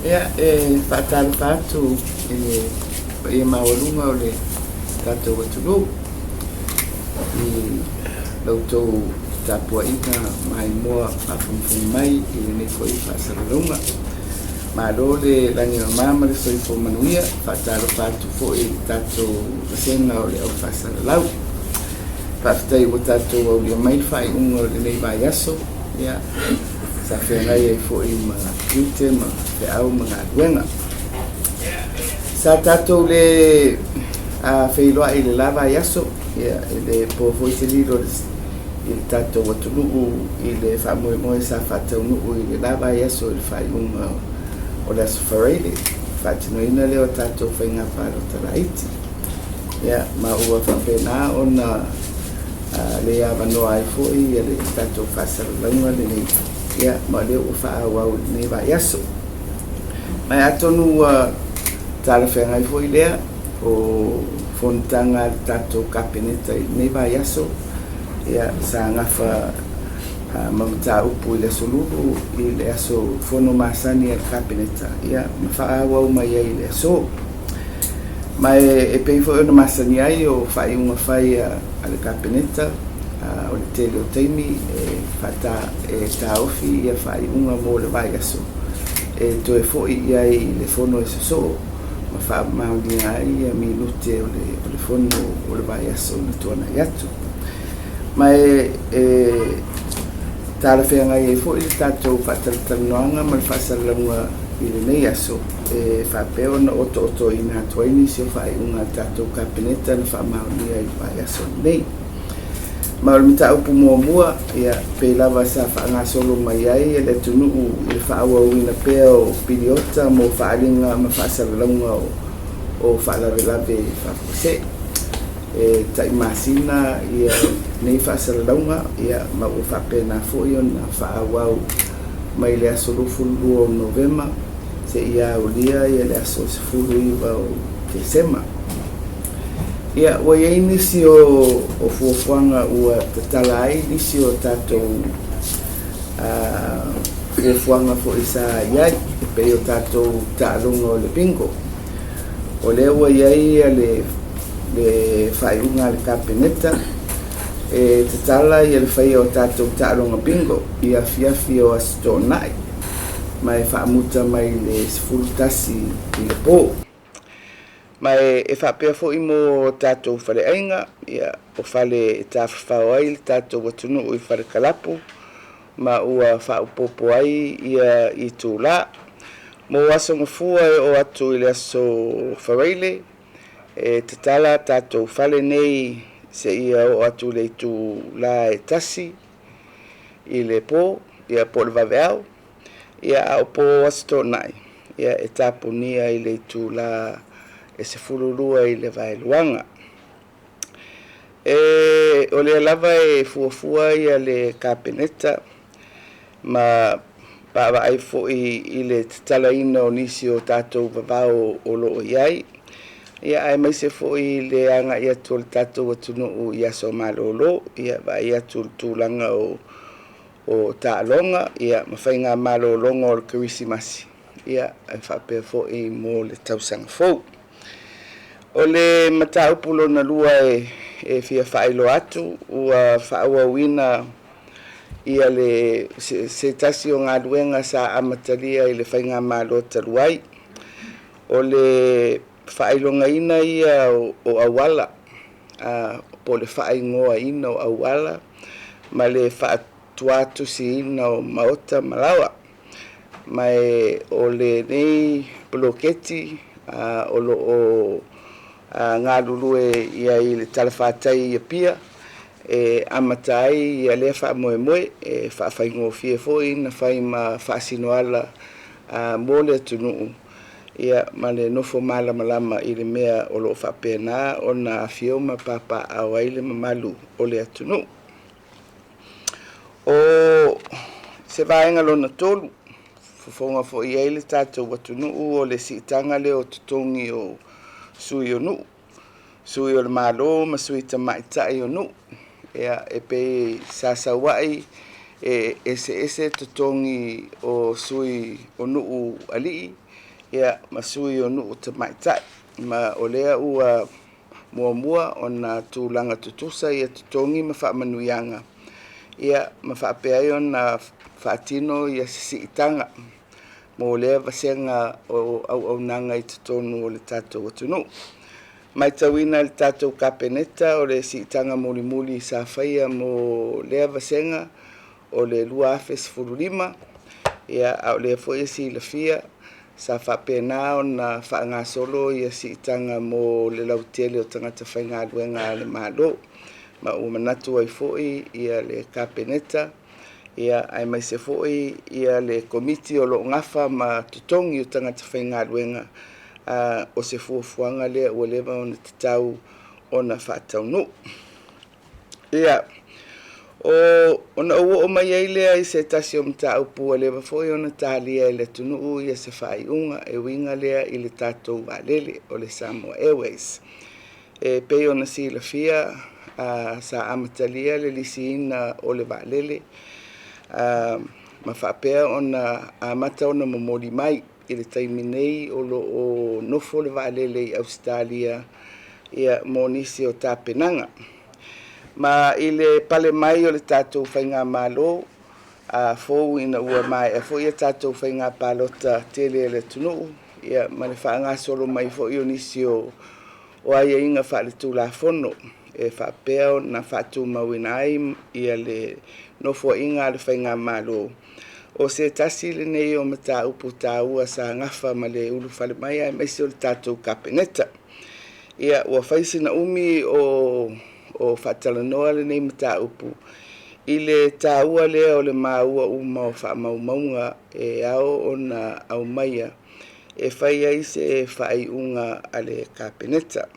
Ia, e faatalofa atu i le paia maualuga o le tatou atunuu i la outou tapuaiga maimoa faafogafoga mai i lenei foi faasalalauga. Malo le lagi e mama ma le soifua manuia. E faatalofa atu foi i le tatou vasega o le au faasalalau. Faafetai ua tatou aulia mai le faaiuga o lenei vaiaso, ia, sa feagai ai foi ma tiute ma feau ma galuega. Sa tatou le feiloai i le la vaiaso, ia, e le po foi se lilo i le tatou atunuu i le faamoemoe sa faataunuu i le la vaiaso i le faaiuga o le Aso Faraile, faatinoina lea o tatou faiga palota laiti. Ia, ma ua faapena ona le avanoa ai foi le tatou faasalalauga lenei, ia, ma o lea ua faaauau i lenei vaiaso. Ma atonu ua talafeagai foi lea o fonotaga a le tatou Kapeneta i lenei vaiaso, ia, sa gafa ma mataupu i le Aso Lulu i le aso fono masani a le Kapeneta, ia, ma faaauau mai ai i le aso. Ma e pei foi ona masani ai o faaiuga fai a le Kapeneta, o le tele o taimi e taofi ia faaiuga mo le vaiaso e toe foi i ai i le fono e sosoo ma faamaonia ai ia minute o le fono o le vaiaso na tuanai atu. Ma e talafeagai ai foi le tatou faatalatalanoaga ma le faasalalauga i lenei aso e faapea ona otootoina atu ai nisi o faaiuga a le tatou Kapeneta na faamaonia i le vaiaso lenei. Ma o le mataupu muamua, ia, pei lava sa faagasolo mai ai le atunuu i le faaauauina pea o piliota mo faaaliga ma faasalalauga o faalavelave faafuasei. E tai masina ia nei faasalalauga, ia, ma ua faapena foi ona faaauau mai le aso 22 o Novema seia aulia ia le aso 19 o Tesema. Ia, ua i ai nisi o fuafuaga ua tatala ai nisi o tatou fuafuaga foi sa i ai, e pei o tatou taaloga o le bingo. O lea ua i ai le faaiuga a le Kapeneta e tatala le faia o tatou taaloga bingo i afiafi o Aso Toonai ma e faamuta mai le 11 i le po. Ma e faapea foi mo tatou faleaiga, ia, o fale e tafafao ai le tatou atunuu i fale kalapu ma ua faaopoopo ai ia itulā. Mo Aso Gafua e oo atu i le Aso Faraile, e tatala tatou fale nei seia oo atu i le itulā e 1 i le po, ia, po o le vaveao, ia, a o po Aso Toonai, ia, e tapunia i le itulā e 12 i le vaeluaga. E o lea lava e fuafua ia le Kapeneta ma vaavaai foi i le tatalaina o nisi o tatou vavao o lo o i ai, ia, aemaise foi le agai atu o le tatou atunuu i aso malolo, ia, vaai atu i le tulaga o taaloga, ia, ma faiga malologa o le Kerisimasi, ia, e faapea foi mo le tausaga fou. O le mataupu lona lua e fia faailoa atu, ua faaauauina ia le se tasi o galuega sa amatalia i le faigamalo talu ai, o le faailogaina ia o auala, po o le faaigoaina o auala ma le faatuatusiina o maota ma laoa. Ma o lenei poloketi o lo o galulue i ai le talafatai i Apia e amata ai ia lea faamoemoe e faafaigofie foi na fai ma faasinoala mo le atunuu, ia, ma le nofo malamalama i le mea o lo o faapena ona afio ma papaaao ai le mamalu o le atunuu. O se vaega lona tolu, fofoga foi i ai le tatou atunuu o le siitaga lea o totogi o sui o nuu, sui o le Malo ma sui tamaitai o nuu. Ia, e pei sa sau ai E eseese totogi o sui o nuu alii ia ma sui o nuu tamaitai, ma o lea ua muamua ona tulaga tutusa ia totogi ma faamanuiaga ia ma faapea ai ona faatino ia se siitaga mo lea vasega o auaunaga i totonu o le tatou atunuu. Matauina e le tatou Kapeneta o le siitaga mulimuli sa faia mo lea vasega o le 2015, ia a o lea foi e silafia sa faapena ona faagasolo ia siitaga mo le lautele o tagata faigaluega a le Malo. Ma ua manatu ai foi ia le Kapeneta ia aemaise foi ia le Komiti o lo o gafa ma totogi o tagata faigaluega, o se fuafuaga lea ua leva ona tatau ona faataunuu. Ia, ona ou oo mai ai lea i se tasi o mataupu ua leva foi ona talia e le atunuu ia se faaiuga e uiga lea i le tatou vaalele o le Samoa Airways. E pei ona silafia sa amatalia le lisiina o le vaalele ma faapea ona amata ona momoli mai i le taimi nei o lo o nofo le vaalele i Ausetalia ia mo nisi o tapenaga. Ma i le pale mai o le tatou faigamalo fou ina ua maea foi a tatou faiga palota tele a le atunuu ia ma le faagasolo mai foi o nisi o aiaiga faaletulafono e faapea ona faatumauina ai ia le nofoaiga a le faigamalo. O se tasi lenei o mataupu taua sa gafa ma le ulufale mai aemaise o le tatou Kapeneta. Ia ua fai sina umi o faatalanoa lenei mataupu i le taua lea o le maua uma o faamaumauga e ao ona aumaia e fai ai se faaiuga a le Kapeneta.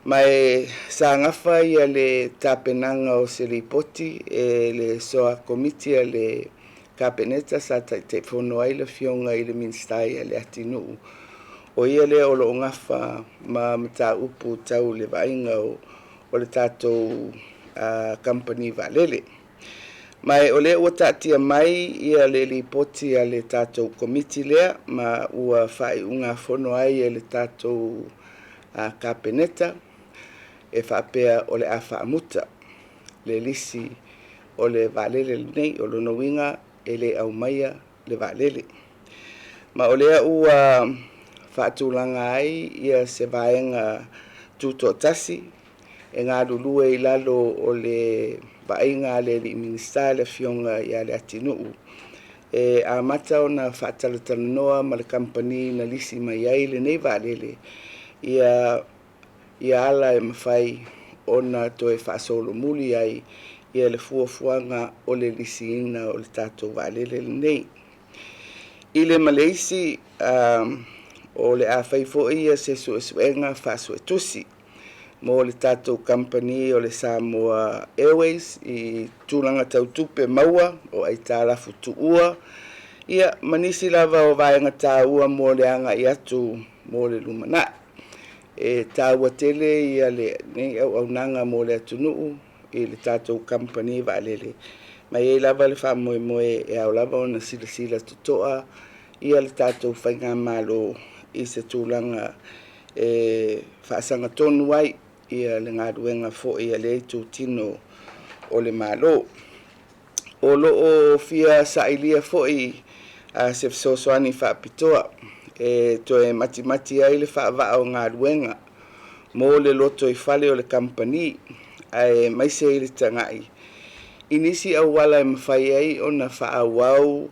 Ma e sa gafa ia le tapenaga o se lipoti e le soa komiti a le Kapeneta sa Taitaifono ai le Afioga i le Minisita ia Leatinuu, o ia lea o lo o gafa ma mataupu tau le vaaiga o le tatou kamupani vaalele. Ma o lea ua taatia mai ia le lipoti a le tatou komiti lea ma ua faaiugafono ai e le tatou Kapeneta e faapea o le a faamuta le lisi o le vaalele lenei. O lona uiga e le aumaia le vaalele. Ma o lea ua faatulaga ai ia se vaega tutoatasi e galulue i lalo o le vaaiga a le alii Minisita le Afioga ia Leatinuu e amata ona faatalatalanoa ma le kamupani na lisi mai ai lenei vaalele ia ala e mafai ona toe faasolomuli ai ia le fuafuaga o le lisiina o le tatou vaalele lenei. I le ma le isi, o le a fai foi ia se suesuega faasuetusi mo le tatou kamupani o le Samoa Airways i tulaga tau tupe maua o aitalafu tuua ia ma nisi lava o vaega taua mo le agai atu mo le lumanai. E taua tele ia lenei auaunaga mo le atunuu i le tatou kamupani vaalele, ma e i ai lava le faamoemoe e ao lava ona silasila totoa ia le tatou faigamalo i se tulaga e faasagatonu ai ia le galuega foi a lea itutino o le Malo. O lo o fia sailia foi se fesoasoani faapitoa e toe matimati ai le faavaa o galuega mo le lotoifale o le kamupani, aemaise i le tagai i nisi auala e mafai ai ona faaauau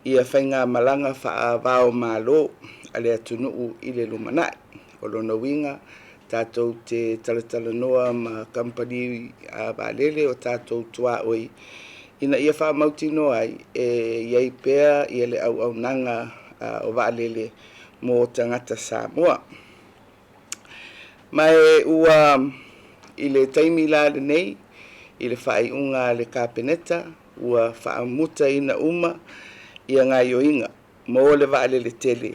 ia faigamalaga faava-o-Malo a le atunuu i le lumanai. O lona uiga tatou te talatalanoa ma kamupani vaalele o tatou tuaoi ina ia faamautinoa ai e i ai pea ia le auaunaga o vaalele mo tagata Samoa. Ma e ua i le taimi la lenei i le faaiuga a le Kapeneta ua faamutaina uma ia gaioiga mo le vaalele tele,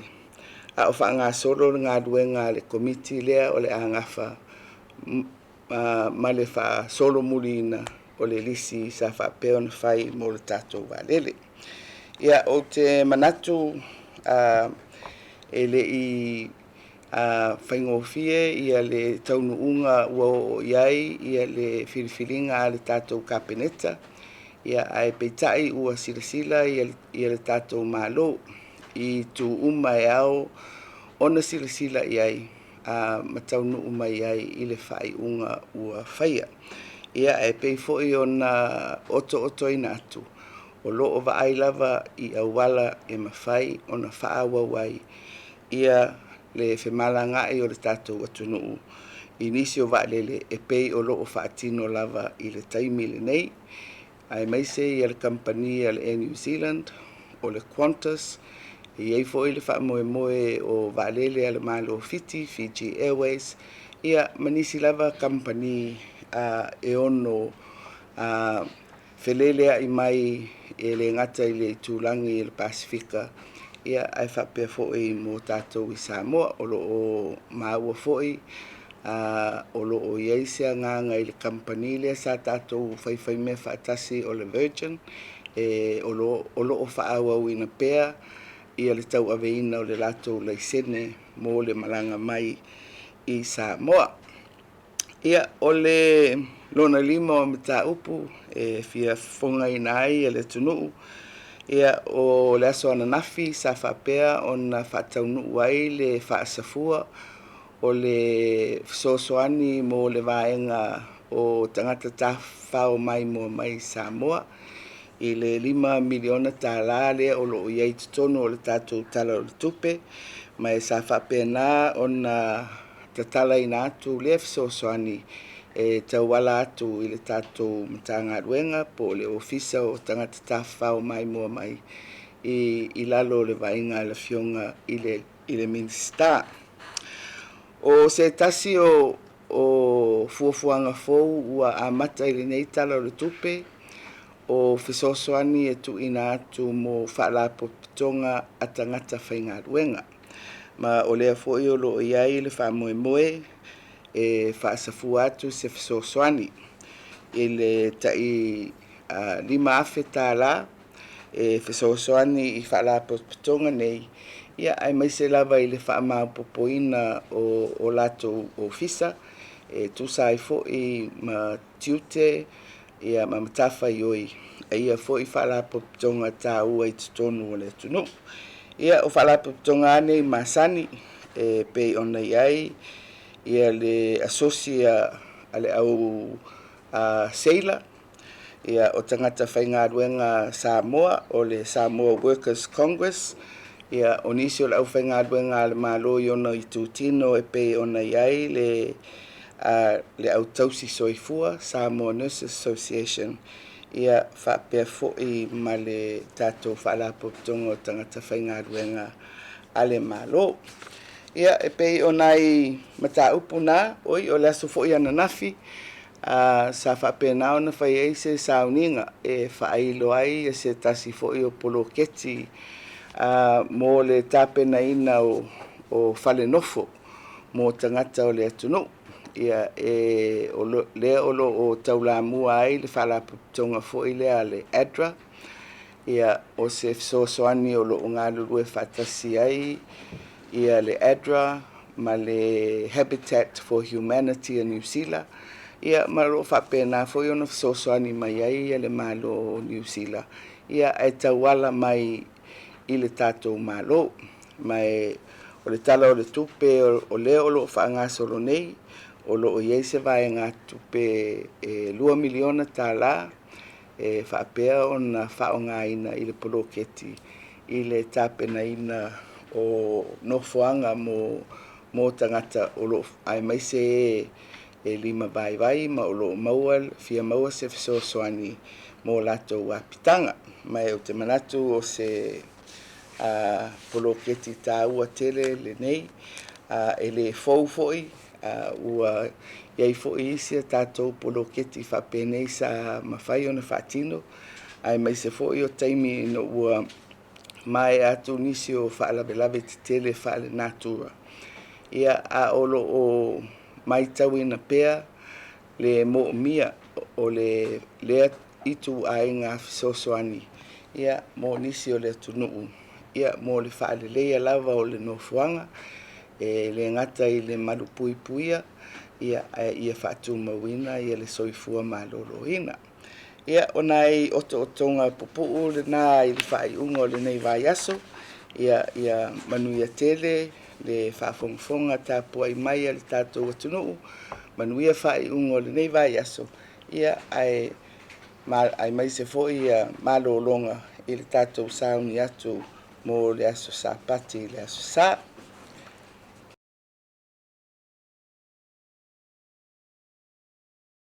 a o faagasolo le galuega a le komiti lea o le a gafa ma le faasolomuliina o le lisi sa faapea ona fai mo le tatou vaalele. Ia, ou te manatu e le i faigofie ia le taunuuga ua oo i ai ia le filifiliga a le tatou Kapeneta, ia ae peitai ua silasila ia le tatou Malo i itu uma e ao ona silasila i ai ma taunuu mai ai i le faaiuga ua faia. Ia, e pei foi ona otootoina atu, o lo o vaai lava i auala e mafai ona faaauau ai ia le femalagaai o le tatou atunuu i nisi o vaalele e pei o lo o faatino lava i le taimi lenei, aemaise ia le kamupani a le Air New Zealand, o le Qantas, e i ai foi le faamoemoe o vaalele a le Malo o Fiti, Fiji Airways, ia ma nisi lava kamupani e ono feleleai mai e le gata i le itulagi o le Pasefika, ia ae faapea foi mo tatou i Samoa. O lo o maua foi o lo o i ai se agaga i le kamupani lea sa tatou faifaimea faatasi o le Virgin, o lo o faaauauina pea ia le tauaveina o le latou laisene mo le malaga mai i Samoa. Ia, o le lona lima o mataupu e fia fofogaina ai le atunuu, ia, o le aso ananafi sa faapea ona faataunuu ai le faasafua o le fesoasoani mo le vaega o tagata tafafao maimoa mai i Samoa i le $5 miliona tala lea o lo o i ai i totonu o le tatou Tala o le Tupe, ma e sa faapena ona tatalaina atu lea fesoasoani e tauala atu i le tatou Matagaluega po o le Ofisa o Tagata Tafafao Maimoa Mai i lalo o le vaaiga a le Afioga i le Minisita. O se tasi o fuafuaga fou ua amata i lenei Tala o le Tupe, o fesoasoani e tuuina atu mo faalapotopotoga a tagata faigaluega. Ma o lea foi o lo o i ai le faamoemoe e faasafua atu se fesoasoani i le tai $5,000 e fesoasoani i faalapotopotoga nei, ia aemaise lava i le faamaopoopoina o latou ofisa e tusa ai foi ma tiute ia ma matafaioi a ia foi faalapotopotoga taua i totonu o le atunuu. Ia, o faalapotopotoga lava nei masani e pei ona i ai ia le asosi a le au seila, ia, o tagata faigaluega Samoa, o le Samoa Workers Congress, ia, o nisi o le aufaigaluega a le Malo i ona itutino e pei ona i ai le au tausi soifua, Samoa Nurses Association, ia faapea foi ma le tatou faalapotopotoga o tagata faigaluega a le Malo. Ia, e pei o nai mataupu na, oi, o le aso foi ananafi, sa faapena ona fai ai se sauniga e faailo ai se tasi foi o poloketi mo le tapenaina o fale nofo mo tagata o le atunuu. Ia, e o lea o lo o taulamua ai le faalapotopotoga foi lea a le ADRA, ia, o se fesoasoani o lo o galulue faatasi ai ia le ADRA ma le Habitat for Humanity a Niu Sila, ia, ma o lo o faapena foi ona fesoasoani mai ai le Malo o Niu Sila, ia, ae tauala mai i le tatou Malo. Ma o le Tala o le Tupe o lea o lo o faagasolo nei, o lo o i ai se vaegatupe e $2 miliona tala e faapea ona faaaogaina i le poloketi i le tapenaina o nofoaga mo tagata o lo o aemaise e lima vaivai ma o lo o maua fia maua se fesoasoani mo latou apitaga. Ma ou te manatu o se poloketi taua tele lenei, e le fou foi, ua i ai foi isi a tatou poloketi faapenei sa mafai ona faatino, aemaise foi o taimi ina ua maea atu nisi o faalavelave tetele faale-natura, ia, a o lo o matauina pea le moomia. o le lea ituaiga fesoasoani ia mo nisi o le atunuu ia mo le faaleleia lava o le nofoaga e le gata i le malupuipuia ia ae ia faatumauina ia le soifua maloloina. Ia, o nai otootoga pupuu lena i le faaiuga o lenei vaiaso. Ia, ia manuia tele le faafogafoga tapuai mai a le tatou atunuu, manuia faaiuga o lenei vaiaso, ia ae aemaise foi malologa i le tatou sauni atu mo le aso Sapati i le aso Sa.